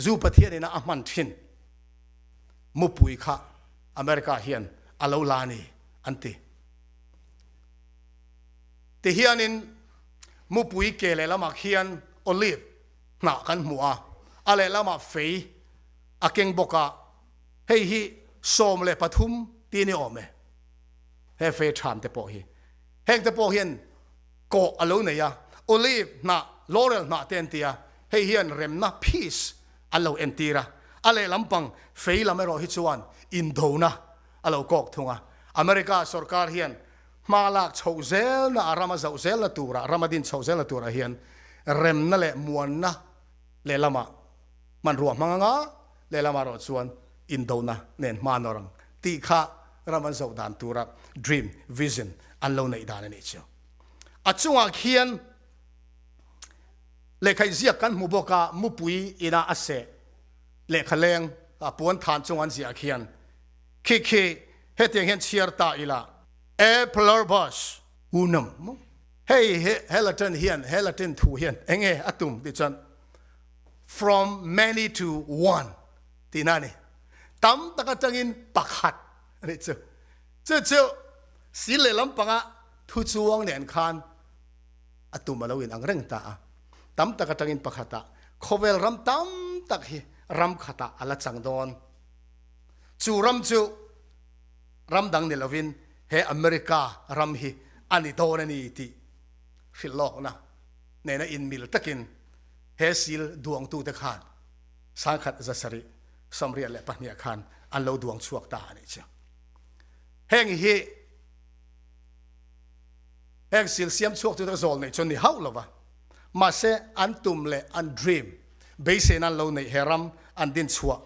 Zeus pathian ina a hman thin mupui kha America hian a lo la a ni an ti. Tihianin mupui ke lehlamah khian olive hnah kan hmu a, a lehlamah fei a keng bawk a, hei hi 13 ti ni awm e, he fei ṭhan te pawh hi. Heng te pawh hian kawh a lo nei a, olive hnah, laurel hnah te an ti a, hei hian remna, peace, an lo entir a, a lehlam pang fei lam erawh hi chuan indona a lo kawk thung a. America sorkar hian hma lak chhoh zelna a ram a zauh zelna turah, ram a din chhoh zelna turah hian remna leh muanna lehlamah hmanrua hmang anga lehlamah erawh chuan indona nen hma nawr ang tih kha ram an zoh dan tura dream, vision an lo neih dan a nih chu. A chungah khian Lehkhaih ziak kan hmu bawk a, mupui ina a seh lehkha leng a puan than chung an ziah khian khi khi hetiang hian chhiar ta ila, E pluribus unum maw? Hei hi he Latin hian he Latin thu hian enge a tum tih chuan from many to one tihna a ni. Tam tak atangin pakhat a nih chu. Chu chu sil leh lampanga thu chuang nen khan a tum a lo inang reng ta a, tam tak atangin pakhatah khawvel ram tam tak hi ram khatah a la chang dawn. Chu ram chu ram dang ni lovin he America ram hi a ni dawn a ni tih hrilh lawkna nena inmil takin. He sil duangtute khan 1772 khan an lo duang chhuak ta a nih chu. Heng hi heng sil siam chhuaktute zawl neih chu an ni hauh lo va, mahse an tum leh an dream beiseina an lo neih he ram an din chhuah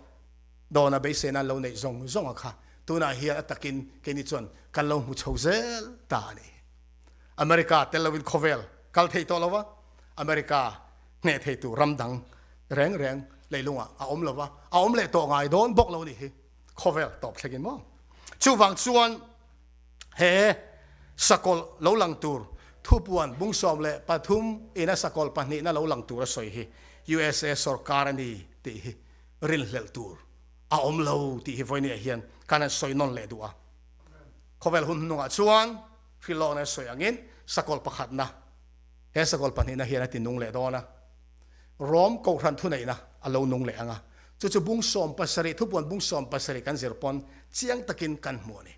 dawna beiseina an lo neih zawng zawng a kha tunah hian a takin keini chuan kan lo hmu chho zel ta a ni. America tel loin khawvel kal thei tawh lo va, America hneh thei tur ram dang reng reng leilungah a awm lo va, a awm leh tawh ngai dawn bawk lo a nih hi khawvel tawp thlengin maw. Chuvang chuan he sakawlh lo lang tur thupuan bung 13 ina sakawlh pahnihna lo lang tur a sawi hi USA sorkar a ni tih hi rinhlelh tur a awm lo tih hi vawinia hian kan han sawi nawn leh duh a. Khawvel hun hnungah chuan hrilhlawkna a sawi angin sakawlh pakhatna he sakawlh pahnihna hian a ti nung leh dawn a, Rom kohhran thuneihna a lo nung leh ang a, chu chu bung 70, thupuan bung 70 kan zir pawn chiang takin kan hmu a ni.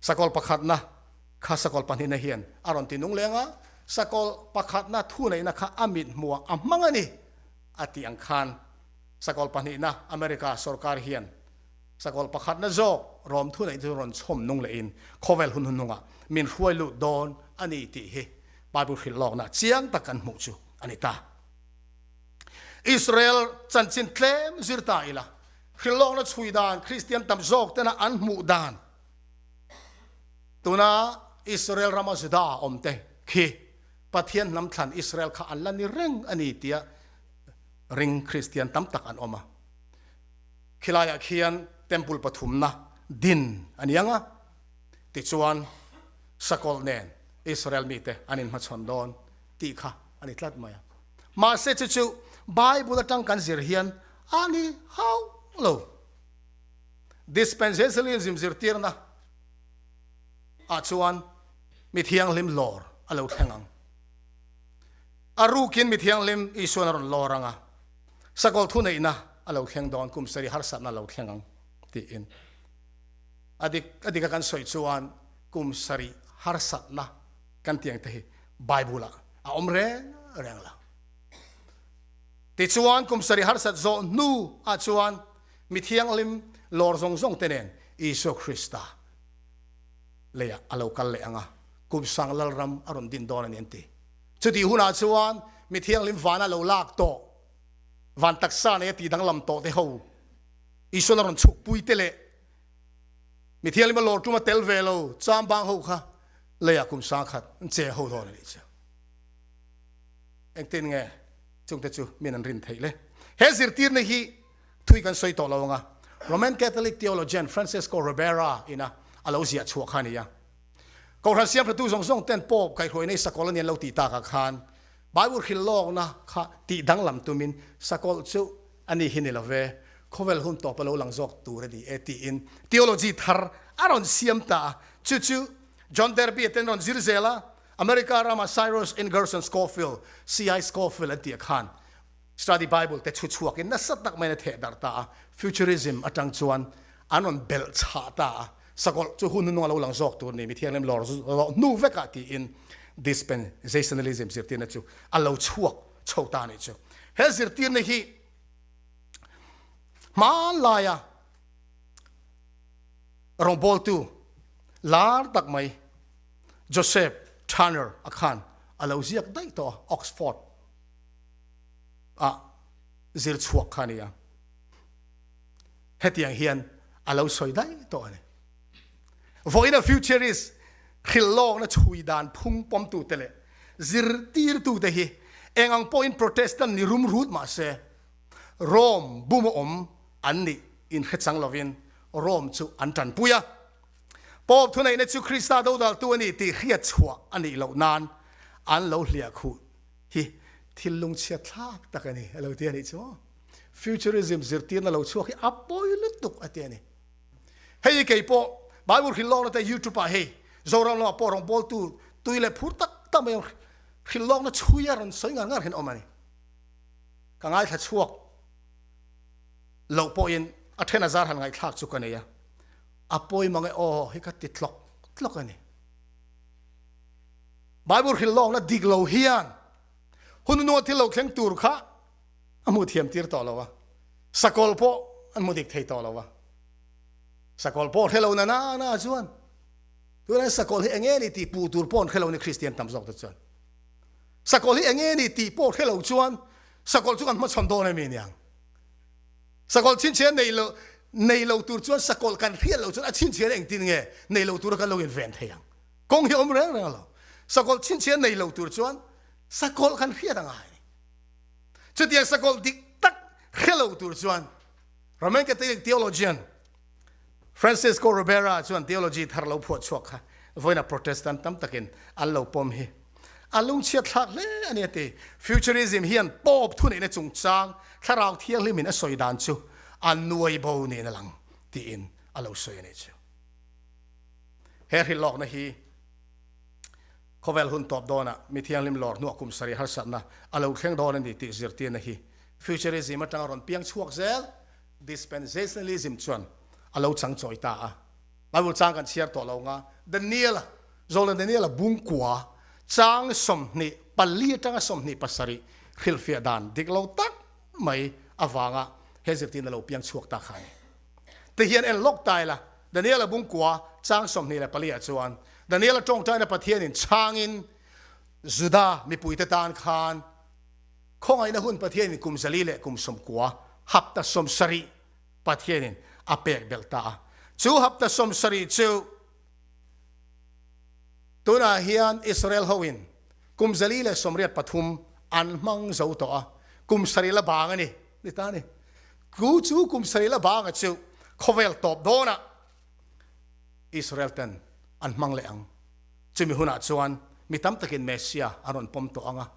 Sakawlh pakhatna kha sakawlh pahnihna hian a rawn ti nung leh ang a, sakawlh pakhatna thuneihna kha a mit hmuah a hmang a ni a tih ang khan sakawlh pahnihna America sorkar hian Sakawlh pakhatna zawk rawm thuneih chu rawn chhawm nung lehin khawvel hun hunhnungah min hruai lut dawn a ni tih hi Bible hrilh lawkna chiang tak kan hmuh chu a ni ta. Israel chanchin tlem zir ta ila, hrilh lawkna chhui dan Kristian tam zawk tena an hmuh dan tuna Israel rama Juda awmte khi Pathian hnam thlan Israel kha an la ni reng a ni tia ring Kristian tam tak an awm a. Khilaiah khian temple pathumna din a ni ang a, tichuan sakawlh nen Israel mite an inhmachhawn dawn tih kha a ni tlat mai a. Mahse chu chu Bible atang kan zir hian a ni hauh lo. Dispensationalism zirtirna ah chuan mi thianghlim lawr a lo thleng ang. A rukin mi thianghlim Isuan a rawn lawr ang a. Sakawlh thuneihna a lo thleng dawn, kum sarih harsatna a lo thleng ang tiin. A dik a dika kan sawi chuan kum sarih harsatna kan tih ang te hi Bible ah a awm reng reng lo. Tichuan kum sarih harsat zawh hnu ah chuan mi thianghlim lawr zawng zawng te nen Isua Krista leiah a lo kal leh ang a, kum sang lalram a rawn din dawn a ni an ti. Chutih hunah chuan mi thianghlim vana lo lak tawh, van taksa nei a tih danglam tawh te ho, Isuan a rawn chhukpui te leh mi thianghlim a lawr tum a tel ve lo chambang ho kha leiah kum 10,000 an che ho dawn a nih chu. Engtin nge chungte chu min an rin theih le? He zirtirna hi thui kan sawi tawh lo ang a, Roman Catholic theologian Francesco Ribera ina a lo ziah chhuah kha a ni a. Kohhran siamhratu zawng zawng ten Pope kaihhruaina i sakawlh a ni an lo tih takah khan Bible hrilh lawkna kha tih danglam tumin sakawlh chu a ni hi ni lo ve, khawvel hun tawp a lo lang zawk tur a ni e tiin theology thar a rawn siam ta a. Chu chu John Darby-a ten rawn zir zel a, America rama Cyrus Ingerson Scofield, C.I. Scofield an tih khan Study Bible te chhu chhuakin nasa tak maiin a theh darh ta a, Futurism atang chuan an rawn belh chhah ta a, sakawlh chu hun hnung a lo lang zawk tur ni, mi thianghlim lawr zawh hnu vekah tiin Dispensationalism zirtirna chu a lo chhuak chho ta a nih chu. He zirtirna hi hmanlaia rawngbawltu lar tak mai Joseph Turner a khan a lo ziak daih tawh a, Oxford a zir chhuak kha a ni a. Hetiang hian a lo sawi daih tawh a ni. Vawiina futurist hrilhlawkna chhui dan phung pawmtute leh zirtirtute hi eng ang pawhin Protestant ni rum rut mah se, Rome buma awm an nih inhrechang lovin Rome chu an tanpui a. Pope thuneihna chu Krista dodaltu a ni tih hriat chhuah a nih loh nan an lo hliah khuh hi thil lungchhiat thlak tak a ni a lo ti a nih chu aw. Futurism zirtirna lo chhuak hi a pawi lutuk a ti a ni. Hei hi kei pawh Bible hrilh lawkna te YouTube ah hei Zoram lamah pawh rawngbawltu tui leh phur tak tak mai hrilh lawkna chhui a rawn sawi ngar ngar hian awm a ni. Ka ngaithla chhuak loh pawhin a then a zar han ngaihthlak chu ka nei a, a pawi mang e aw hi ka ti tlawk tlawk a ni. Bible hrilh lawkna dik lo hian. Hun hnua thil lo thleng tur kha a hmuh thiam tir tawh lo a, sakawlh pawh an hmu dik thei tawh lo a. Sakawlh pawh hre lo na na na chuan tunah sakawlh hi enge ni tih puh tur pawh an hre lo ni Kristian tam zawk te chuan. Sakawlh hi enge ni tih pawh hre lo chuan sakawlh chu kan hmachhawn dawn em niang. Sakawlh chhinchhiah nei lo nei lo tur chuan sakawlh kan hriat loh chuan a chhinchhiah engtin nge nei lo tura kan lo inven thei ang. Kawng hi awm reng reng lo. Sakawlh chhinchhiah nei lo tur chuan sakawlh kan hriat a ngai a ni. Chutiang sakawlh dik tak hre lo tur chuan Roman Catholic theologian Francisco Ribera chuan theology thar lo phuah chhuak kha vawiina Protestant tam takin an lo pawm hi a lungchhiat thlak hle a ni a ti. Futurism hian Pope thuneihna chungchang thlarau thianghlimin a sawi dan chu a nuai bo niin a lang tiin a lo sawi a nih chu. He hrilhlawkna hi khawvel hun tawp dawnah mi thianghlim lawr hnuah kum sarih harsatna a lo thleng dawn a ni tih zirtirna hi Futurism atanga rawn piang chhuak zel Dispensationalism chuan a lo chang chawi ta a. Bible chang kan chhiar tawh lo nga Daniel-a, Zawlna Daniel-a bungkua chang 24 atanga 27 hrilhfiah dan dik lo tak mai avanga he zirtirna lo piang chhuak ta kha a ni. Ti hian en lawk ta ila, Daniel-a bungkua chang 24 ah chuan Daniel-a tawngtaina Pathianin chhangin Juda mipuite tan khan Khawngaihna hun Pathianin kum zali leh kum 90, hapta 70 Pathianin a pek belh ta a. Chu hapta 70 chu tunah hian Israel hoin kum 183 an hmang zo tawh a, kum sarih la bang a ni ni ta a ni. Ku chu kum sarih la banga chu khawvel tawp dawnah Israel ten an hmang leh ang. Chumi hunah chuan mi tam takin Messiah an rawn pawm tawh ang a.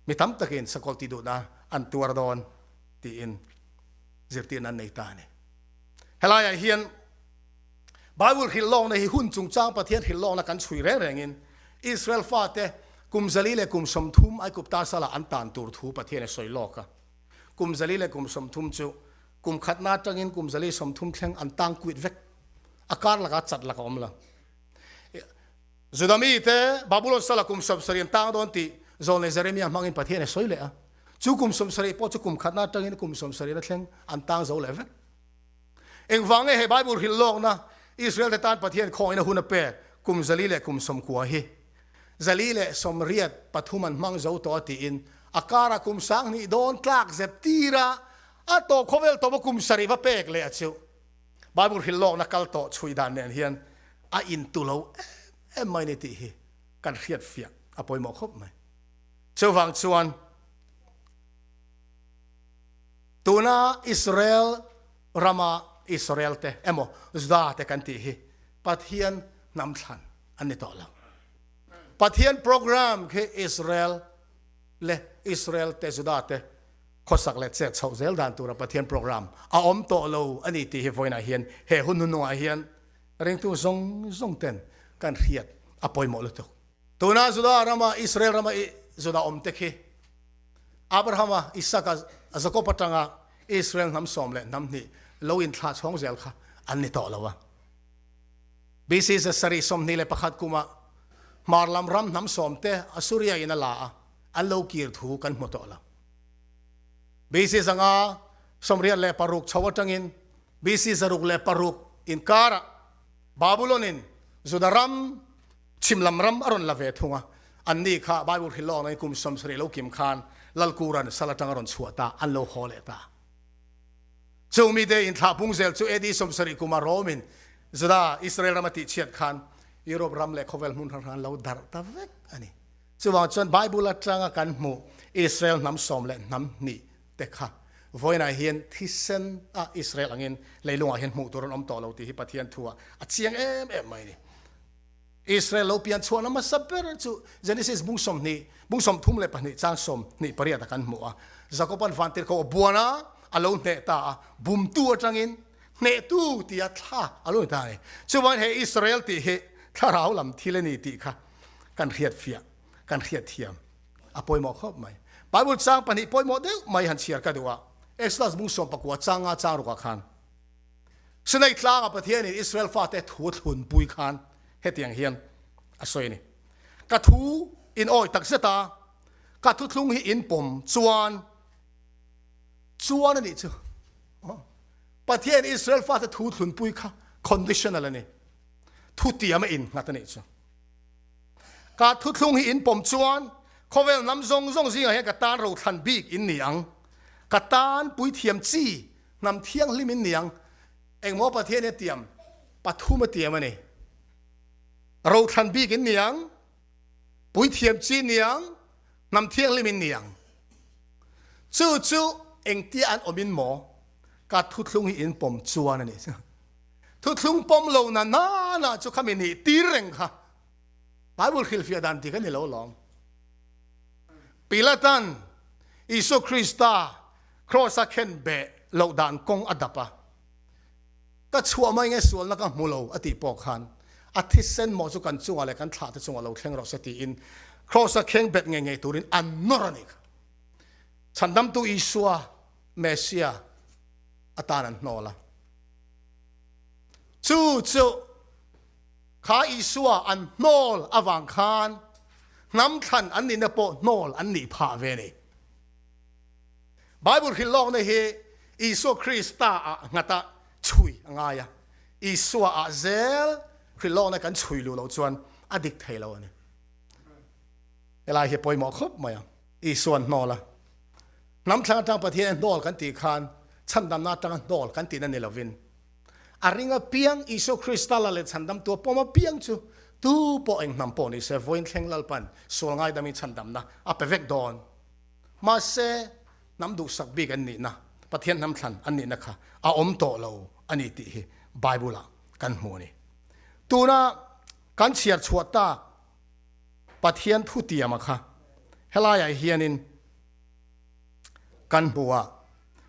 Mi tam takin sakawlh tih duhna an tuar dawn tiin zirtirna an nei ta a ni. Helaiah hian Bible hrilh lawkna hi hun chungchang Pathian hrilh lawkna kan chhui reng rengin Israel fate kum zali leh kum 30 Aigupta salah an tan tur thu Pathian a sawi lawk a. Kum zali leh kum 30 chu kum khatna atangin kum zali 30 thleng an tang kuit vek. A kar lakah chat lak a awm lo. Juda mite Babulon sala kum 70 an tang dawn tih Zawlnei Jeremia hmangin Pathian a sawi leh a. Chu kum 70 pawh chu kum khatna atangin kum 70 na thleng an tang zo leh vek. Engvang nge he Bible hrilh lawkna Israel te tan Pathian khawngin a hun a pek kum zali leh kum 90 hi 183 an hmang zo tawh a tiin a karah kum 2000 dawn tlak zep tira a tawp khawvel tawpa kum sarih va pek leh a chu. Bible hrilh lawkna kal tawh chhui dan nen hian a intu lo em em mai ni tih hi kan hriat fiah a pawimawh khawp mai. Chuvang chuan tuna Israel rama Israel te emaw Juda te kan tih hi Pathian hnam thlan an ni tawh lo. Pathian program khi Israel leh Israel te Juda te Khawsak leh chet chhoh zel dan tura Pathian program a awm tawh lo a ni tih hi vawiinah hian he hun hnuhnungah hian ringtu zawng zawng ten kan hriat a pawimawh lutuk. Tuna Juda rama Israel rama i Juda awm te khi Abrahama, Isaka, Jakob atanga Israel hnam sawm leh hnam hnih lo inthlah chhawng zel kha an ni tawh lo a. BC 721 kuma hmar lam ram hnam sawm te Assuria in a la a, an lo kir thu kan hmu tawh lo. BC 586 chho atangin BC 606 inkarah Babylon-in Juda ram chhim lam ram a rawn la ve thung a, anni kha Bible hrilh lawkna in kum 70 lo kim khan Lalkuran sal atang a rawn chhuah ta, an lo haw leh ta. Chung mite inthlah pung zel chu AD 70 kuma Rome-in Juda, Israel ram a tihchhiat khan Europe ram leh khawvel hmun hrang hrang an lo darh ta vek a ni. Chuvang chuan Bible atanga kan hmuh Israel hnam sawm leh hnam hnih te kha vawiinah hian thisen a Israel angin leilungah hian hmuh tur an awm tawh lo tih hi Pathian thu ah a chiang em em mai a ni. Israel lo pian chhuahna hmasa ber chu Genesis bung 20, bung 32 chang 28 ah kan hmu a. Jakob-a'n vantirhkoh a buan a, a lo hneh ta a, bumtu atangin hnehtu tia thlak a lo ni ta a ni. Chuvangin he Israel tih hi thlarau lam thil a ni tih kha kan hriat fiah, kan hriat thiam a pawimawh khawp mai. Bible chang pahnih pawimawh deuh mai han chhiar ka duh a, Exodus bung 19 chang nga chang rukah khan Sinai tlanga Pathianin Israel fate thu a thlunpui khan hetiang hian a sawi a ni. Ka thu. in awi tak zet a, ka thuthlung hi in pawm chuan chuan a nih chu. Pathian Israel fate thu thlunpui kha conditional a ni. Thutiam a innghat a nih chu. Ka thuthlung hi in pawm chuan khawvel hnam zawng zawng zingah hian ka tan rothlan bik in ni ang. Ka tan puithiam chi hnam thianghlim in ni ang. Engmaw Pathian hi a tiam? Pathum a tiam a ni. Rothlan bik in ni ang, puithiam chi ni ang, hnam thianghlim in ni ang. Chu chu engtia an awm in maw? Ka thuthlung hi in pawm chuan a ni. Thuthlung pawm lo na nana chu khami nih tir reng kha Bible hrilhfiah dan dik a ni lo lawm. Pilatan Isua Krista Kraws a khen beh loh dan kawng a dap a, Ka chhuah mai nge sualna ka hmu lo a tih pawh khan a thisen mawh chu kan chungah leh kan thlahte chungah lo thleng rawh se tiin Kraws a kheng bet ngei ngei turin an nawr a ni kha. Chhandamtu Isua, Messia, atan an hnawl a. Chu chu kha Isua an hnawl avang khan hnam thlan an nihna pawh hnawl an nih phah ve a ni. Bible hrilh lawkna hi Isua Krista ah nghata chhui a ngai a, Isua ah zel hrilh lawkna kan chhui luh loh chuan a dik thei lo a ni. Helai hi pawimawh khawp mai a, Isua an hnawl a. Hnam thlang atang Pathian a hnawl kan tih khan chhandamna atanga hnawl kan tihna ni lovin, a ring apiang Isua Krista la leh chhandamtu a pawm apiang chu tu pawh eng hnam pawh ni se vawiin thleng Lalpan sual ngaidamin chhandamna a pe vek dawn. Mahse, hnam duhsak bik an nihna, Pathian hnam thlan an nihna kha a awm tawh lo a ni tih hi Bible-ah kan hmu a ni. Tuna kan chhiar chhuah tak Pathian thutiama kha helaiah hianin kan hmu a,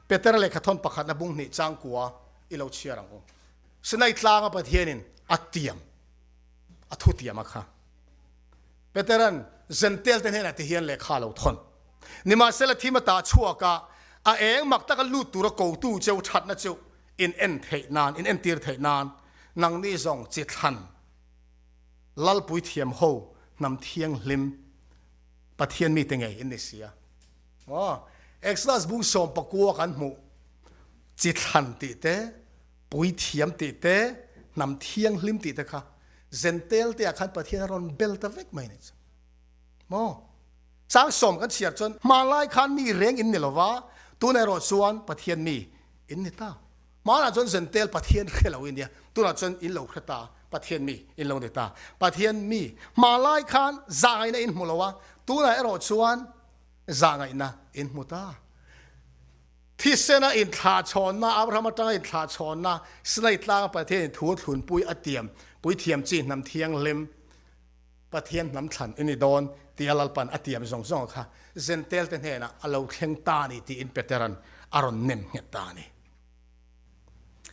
Petera lehkhathawn pakhatna bung hnih changkua i lo chhiar ang u. Sinai tlanga Pathianin a tiam, a thutiama kha. Petera'n Jentail te hnenah ti hian lehkha a lo thawn. Nimahsela thim a tah chhuak a, a eng mak taka lut tura kotu cheu thatna chu in en theih nan, in entir theih nan, nangni zawng chi thlan Lalpui thiam ho hnam thianghlim Pathian mite ngei in ni si a. Aw, Exodus bung 19 kan hmuh chi thlan tih te, Puithiam tih te, hnam thianghlim tih te kha Jentail te ah khan Pathian a rawn bel ta vek mai a nih chu. Maw? Chang sawm kan chhiar chuan hmanlai khan mi reng in ni lo va, tunah erawh chuan Pathian mi in ni ta. Hmanah chuan Jentail Pathian hre lo i nia, tunah chuan in lo hre ta, Pathian mi in lo ni ta. Pathian mi hmanlai khan zahngaihna in hmu lo a, tunah erawh chuan zahngaihna in hmu ta. Thisena inthlahchhawnna, Abraham atanga inthlahchhawnna, Sinai tlanga Pathianin thu a thlunpui a tiam, puithiam chi hnam thianghlim, Pathian hnam thlan i ni dawn tia Lalpan a tiam zawng zawng kha Jentail te hnenah a lo thleng ta a ni tiin Petera'n a rawn nem nghet ta a ni.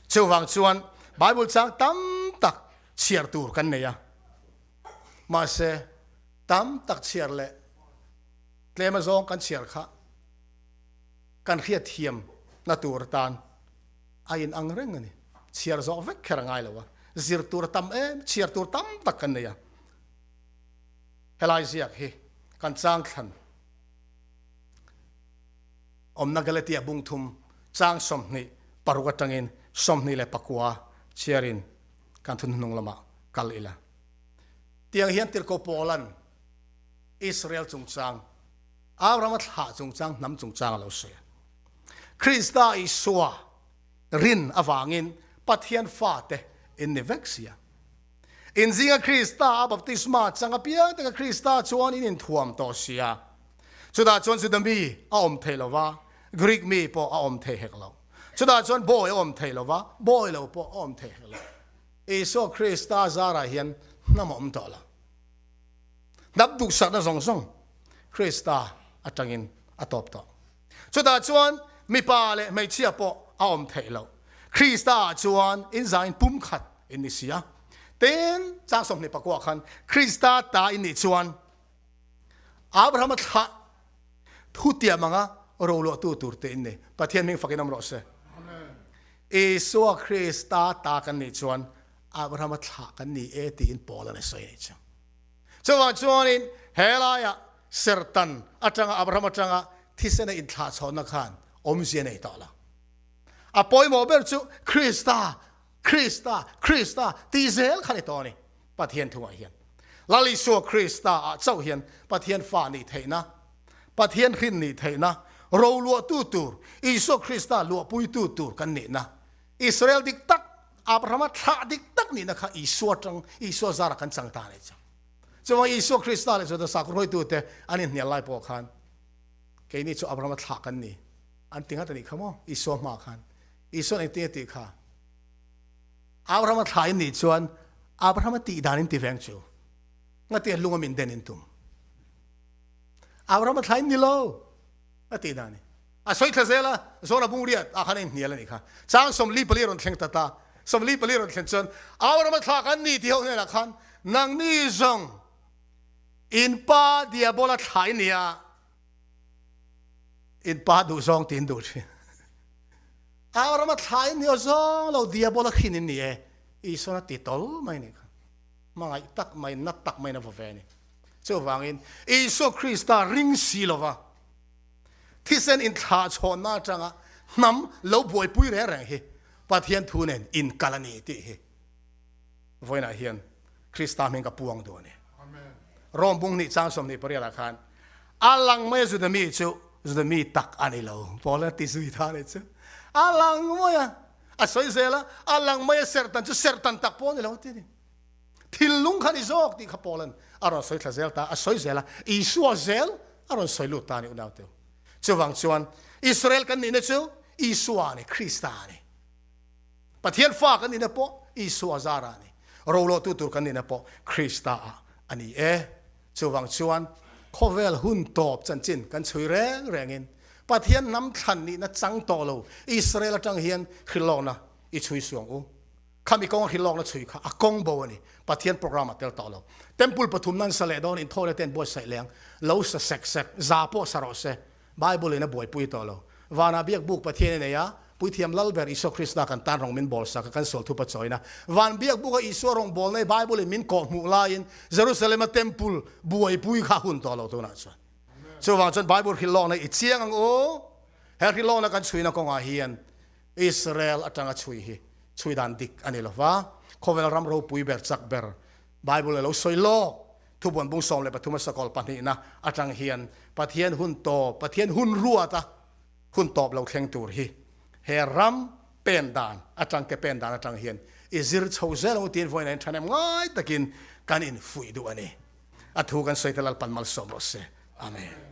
Chuvang chuan Bible chang tam tak chhiar tur kan nei a, mahse tam tak chhiar leh tlem azawng kan chhiar kha Kan hriatthiam na tur atan a in ang reng a ni. Chhiar zawh vek kher a ngai lo a, zir tur a tam em, chhiar tur tam tak kan nei a. Helai ziak hi kan chang thlan awmna Galatia bung thum chang 26 atangin 24 chhiarin kan thunhnung lamah kal ila. Tiang hian Tirhkoh Paula'n Israel chungchang Abrahama thlah chungchang hnam chungchang a lo sawi a. Krista Isua rin avangin Pathian fate in ni vek si a. In zinga Krista a baptisma chang apiang taka Krista chuan in inthuam tawh si a. Chutah chuan Juda mi a awm thei lo va, Greek mi pawh a awm thei hek lo. Chutah chuan bawi a awm thei lo va, bawi lo pawh a awm thei hek lo. Isua Krista zarah hian hnam a awm tawh lo. Hnam duhsakna zawng zawng Krista atangin a tawp tawh. Chutah chuan mipa leh hmeichhia pawh a awm theih loh. Krista ah chuan inzain pumkhat in ni si a. Tin, chang 24 khan Krista ta in nih chuan Abrahama thlah thutiam anga roluahtu tur te in ni. Pathian hming fakin awm rawh se. Isua Krista ta kan nih chuan Abrahama thlah kan ni e tiin Paul-a'n a sawi a nih chu. Chuvang chuanin He laiah Sertan atanga Abraham atanga thisena inthlahchhawnna khan awmzia nei tawh lo. A pawimawh ber chu Krista, Krista, Krista tih zel kha ni tawh a ni Pathian thungah hian. Lal Isua Krista ah chauh hian Pathian fa nih theihna, Pathian hrin nih theihna, roluahtu tur, Isua Krista luahpuitu tur kan nihna, Israel dik tak, Abrahama thlah dik tak nihna kha Isua tang, Isua zarah kan chang ta a ni chu. Chuvang Isua Krista leh Juda sakhaw hruaitute an inhnial lai pawh khan keini chu Abrahama thlah kan ni an ti ngat a nih kha maw? Isua hma khan Isua'n engtin a tih kha? Abrahama thlah in nih chuan Abrahama tih dan in ti veng chu ngatinge lunga min den in tum? Abrahama thlah in ni lo a tih dan ni. A sawi thla zel a, Zona bung riat ah khan a inhnial a nih kha. Chang 44 rawn thleng ta ta, 44 rawn thlen chuan Abrahama thla kan ni tih ho hnenah khan nangni zawng in pa Diabola thla i nia, in pa duh zawng tiin duh thin. Abrahama thla i ni aw zawng lo Diabola khin in ni e, Isuan a ti tawl mai a nih kha. Hmangaih tak mai, nat tak maiin a vaw ve a ni. Chuvangin Isua Krista ring si lova, Thisen inthlahchhawnna atanga hnam lo buaipui reng reng hi Pathian thu nen inkal a ni tih hi vawiinah hian Krista hming ka puang duh a ni. Rome bung hnih chang 28 ah khan a lang mai a Juda mi chu Juda mi tak a ni lo. Paul a ti zui ta a ni chu. A lang mai a, a sawi zel a, a lang mai a serhtan chu serhtan tak pawh a ni lo a ti a ni. Thinlung kha ni zawk tih kha Paula'n a rawn sawi thla zel ta, a sawi zel a, Isua zel a rawn sawi lut ta a ni unauteu. Chuvang chuan Israel kan nihna chu Isua a ni, Krista a ni. Pathian fa kan nihna pawh Isua zara a ni. Rolawhtu tur kan nihna pawh Krista ah a ni e. Chuvang chuan khawvel hun tawp chanchin kan chhui reng rengin Pathian hnam thlan nihna chang tawh lo Israel atang hian hrilhlawkna i chhui suang u. Khami kawng a hrilh lawkna chhui kha a kawng bo a ni. Pathian program a tel tawh lo. Temple pathum nan sa leh dawn inthawh leh te an buatsaih leng. Lo sa sek sek, za pawh sa rawh se. Bible in a buaipui tawh lo. Vanah biak buk Pathian i nei a, Puithiam Lal ber Isua Krista kan tan rawng min bawl sak a, kan sual thupa chawina. Van biak buka Isua rawng bawl nei Bible in min kawh hmuh laiin Jerusalem a temple buaipui kha a hun tawh lo tunah chuan. Chuvang chuan Bible hrilh lawkna i chiang ang u. He hrilh lawkna kan chhuina kawngah hian Israel atanga chhui hi chhui dan dik a ni lo va, khawvel ram ropui ber chak ber Bible a lo sawi lawk. Thubuan bung 13 a sakawl pahnihna atang hian Pathian hun tawp, Pathian hun ruata hun tawp lo thleng tur hi he ram pen dan atang ke pen dan atang hian i zir chho zel ang u tiin vawiin a inṭhahnem ngai takin kan infuih duh a ni. A thu kan sawi te Lalpan malsawm rawh se. Amen.